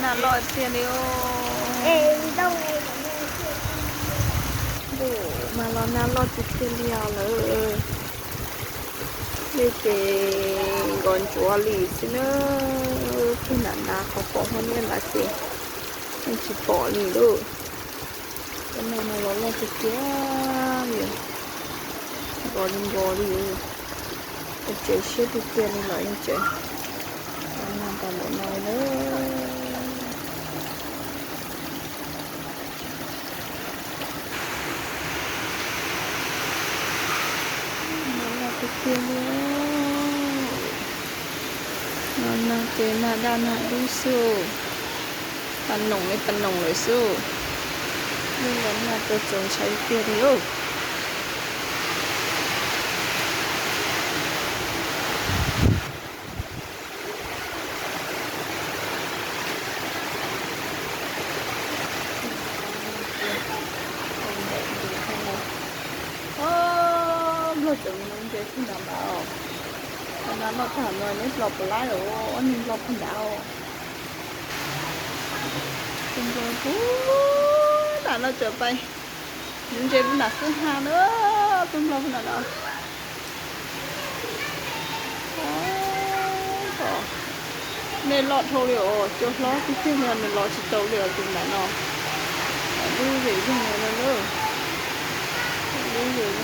Nag loj tiag li os. Ntuj, mas los nag loj tiag tiag li os lawm. Dej ces nkos ntsuav li xwb na. Pem nram nrad qhov pom hauv niab nrad ces yeej tsis pom li lauj. Cov nag no los loj tiag tiag li, nkos li nkos li. Ua tsev siab tiag tiag li los yeej tseem los nag tau npaum no li na. Nag loj tiag tiag li. Los nag ces nag daj nag dub xwb, tas noom li tas noom lawm xwb. Yeej los nag tau txaus ntshai tiag li lauj. Ob, Nplog tseem mus nuv ntses puag nram nrad os. Nag loj tag no neb pom puas laib os, ob niag Nplog puag nrad os. Tus Nplog puag nram no tseem pais nuv ntses puag nram kwj ha na, tus Nplog puag nram no. Nej loj dhau li os, cua hlob tiag tiag li os, nws los tsis tau li os tus nram no. Lub zem zeeg no na, lub zem